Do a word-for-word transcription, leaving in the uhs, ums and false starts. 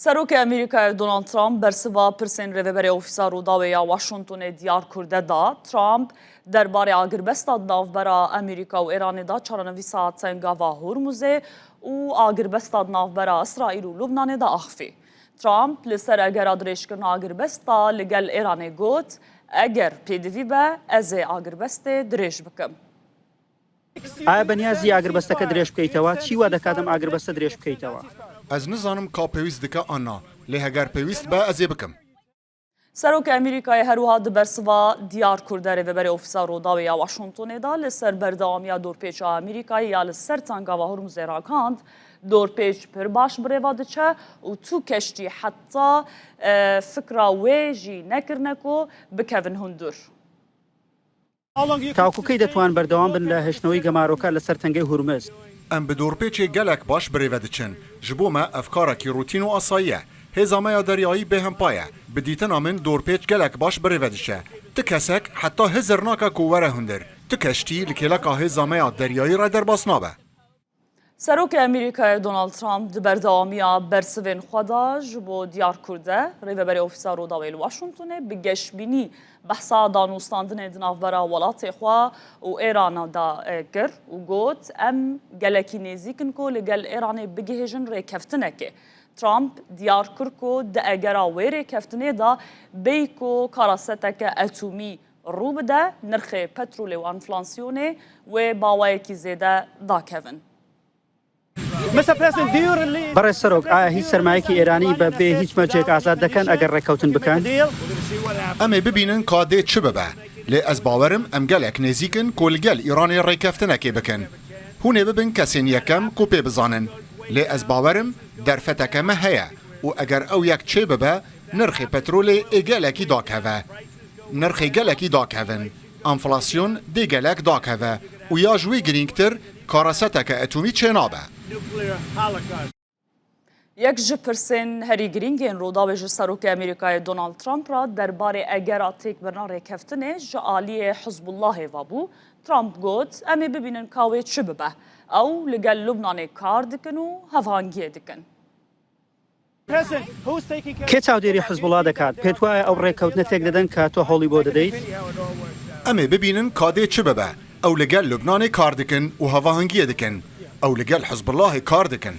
Serokê Amerîkayê Donald Trump bersiva pirsên Rêveberê Ofîsa Rûdawê ya Washingtonê diyar kurde da. Trump derbarê agirbesta di navbera Amerîka û Êranê de çarenivîsa Tengava Hormuzê û agirbesta di navbera Îsraîl û Lubnanê de axivî. Trump li ser egera dirêjkirina agirbesta li gel Êranê got, eger pêdivî be, ez ê agirbestê dirêj bikim. ئایا بە نیازی ئاگربەستەکە درێژ بکەیتەوە؟ چی وا دەکات ئەم ئاگربەستە درێژ بکەیتەوە؟ Ez nizanim ka pêwîst dike an na, lê heger pêwîst be ez ê bikim. Serokê Amerîkayê her wiha di bersiva diyar kurde Rêveberê Ofîsa Rûdawê ya Washingtonê de li ser berdewamiya dorpêça Amerîkayê ya li ser Tengava Hormuzê ragihand, dorpêç pir baş bi rêva diçe û tu keştî heta e, fikra wê jî nekirine ku bikevin hundir. تاوەکو کەی دەتوان بەردەوام بن لە هێشتنەوەی گەمارۆکە لەسەر تەنگەی هورمز؟ Em bi dorpêçê gelek baş bi rê ve diçin. Ji bo me ev karekî rûtîn û asayî ye. Hêza me ya deryayî bêhempa ye. Bi dîtina min dorpêç gelek baş bi rê ve diçe. Ti kesek heta hizir nake ku were hundir. Ti keştî li kêleka hêza me ya deryayî re derbas nabe. Serokê Amerîkayê Donald Trump di berdewamiya bersivên xwe de ji bo diyar kurde, Rêveberê Ofîsa Rûdawê li Washingtonê bi geşbînî behsa danûstandinê di navbera welatê xwe û Êrana de e, kir û got, em gelekî nêzîk in ku li gel Êranê bigihêjin rêkeftinekê. Trump diyar kir ku di egera wê rêkeftinê de bêyî ku karaseteke etomî rû bide, nirxê petrolê û enflasyonê wê bawayekî zêde dakevin. Mr President, do you really بەڕێز سەرۆک، ئایا هیچ سەرمایەکی ئێرانی بە بێ هیچ مەرجێک ئازاد دەکەن ئەگەر ڕێککەوتن بکەن؟ deal? Em ê bibînin ka dê çi bibe. Lê ez bawer im em gelek nêzîk in ku li gel Îranê rêkeftinekê bikin. Hûn ê bibin kesên yekem ku pê bizanin. Lê ez bawer im derfeteke me heye û eger ew yek çêbibe, nirxê petrolê ê gelekî dakeve. Nirxê gelekî dakevin. Enflasyon dê gelek dakeve û ya ji wî girîngtir karaseteke etomî çênabe. Nuclear holocaust. Yek ji pirsên herî girîng ên Rûdawê ji Serokê Amerîkayê Donald Trump re derbarê egera têkbirina rêkeftinê ji aliyê Hizbullahê ve bû. Trump got, em ê bibînin ka wê çi bibe. Ew li gel Lubnanê kar dikin û hevhangiyê dikin. President, who's taking care کێ چاودێری حزبوڵا دەکات؟ پێت وایە ئەو ڕێککەوتنە تێک دەدەن کە تۆ هەوڵی بۆ دەدەیت؟ Em ê bibînin ka dê çi bibe. Ew li gel Lubnanê kar dikin û hevahingiyê dikin. Ew li gel Hizbullahê kar dikin.